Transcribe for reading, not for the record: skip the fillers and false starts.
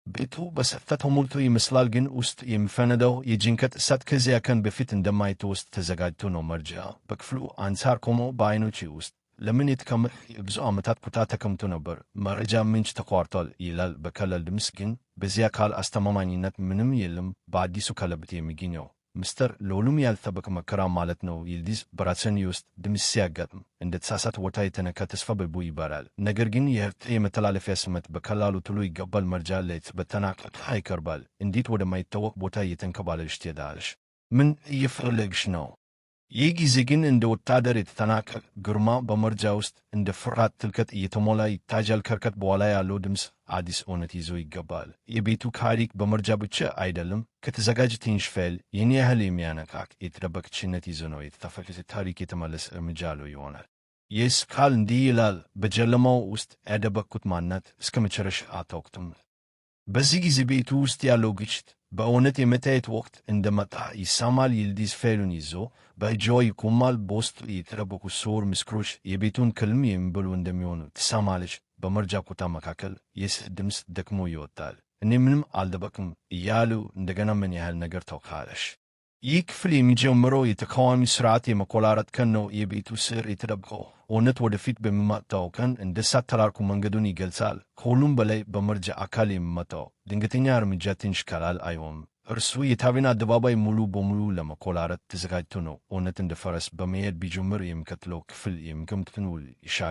ቤቱ በጸጥታ ተሞልቶ ይመስላል፣ ግን ውስጥ የሚፈነዳው የጭንቀት እሳት ከዚያ ቀን በፊት እንደማይተወስ ተዘጋጅቶ ነው። መርጃ በክፍሉ አንጻር ቆሞ በዓይኖቼ ውስጥ ለምን የተቀመጠ የብዙ ዓመታት ቁጣ ተቀምጦ ነበር። መረጃ ምንጭ ተቋርጧል ይላል በቀላል ድምፅ፣ ግን በዚያ ቃል አስተማማኝነት ምንም የለም። በአዲሱ ቀለበት የሚገኘው ምስጢር ለሁሉም ያልተጠበቀ መከራ ማለት ነው። ይልዲዝ በራስን ውስጥ ድምፅ ሲያጋጥም እንደ ተሳሳተ ቦታ የተነካ ተስፋ በልቡ ይበራል። ነገር ግን የህብት የመተላለፊያ ስመት በቀላሉ ቶሎ ይገባል። መርጃ ሌት በተናቀ ይቀርባል። እንዴት ወደማይታወቅ ቦታ እየተንከባለልሽ ትሄዳለሽ? ምን እየፈለግሽ ነው? ይህ ጊዜ ግን እንደ ወታደር የተጠናቀቀ ግርማ በመርጃ ውስጥ እንደ ፍርሃት ጥልቀት እየተሞላ ይታያል። ከርቀት በኋላ ያለው ድምፅ አዲስ እውነት ይዞ ይገባል። የቤቱ ታሪክ በመርጃ ብቻ አይደለም። ከተዘጋጀ ትንሽ ፋይል ይህን ያህል የሚያነቃቅ የተደበቀ ችነት ይዞ ነው የተተፈቀ ታሪክ የተመለሰ እርምጃ አለው ይሆናል። ይህ ቃል እንዲህ ይላል፣ በጨለማው ውስጥ ያደበቅኩት ማንነት እስከ መጨረሻ አታውቅም። በዚህ ጊዜ ቤቱ ውስጥ ያለው ግጭት በእውነት የመታየት ወቅት እንደመጣ ይሰማል። ይልዲዝ ፋይሉን ይዞ በእጇ ይቆማል። በውስጡ የተደበቁ ስውር ምስክሮች የቤቱን ክልም የሚበሉ እንደሚሆኑ ትሰማለች። በመርጃ ቁጣ መካከል የሴት ድምፅ ደክሞ ይወጣል። እኔ ምንም አልደበቅም እያሉ እንደገና ምን ያህል ነገር ታውቃለሽ? ይህ ክፍል የሚጀምረው የተቃዋሚ ስርዓት የመቆራረጥ ቀን ነው። የቤቱ ስር የተደበቀው እውነት ወደፊት በሚመጣው ቀን እንደ እሳት ተራርኩ መንገዱን ይገልጻል። ከሁሉም በላይ በመርጃ አካል የሚመጣው ድንገተኛ እርምጃ ትንሽ ቀላል አይሆንም። እርሱ የታቤን አደባባይ ሙሉ በሙሉ ለመቆራረጥ ተዘጋጅቶ ነው። እውነት እንደ ፈረስ በመሄድ ቢጀምር የሚከተለው ክፍል የሚገምቱትን ውል ይሻገራል።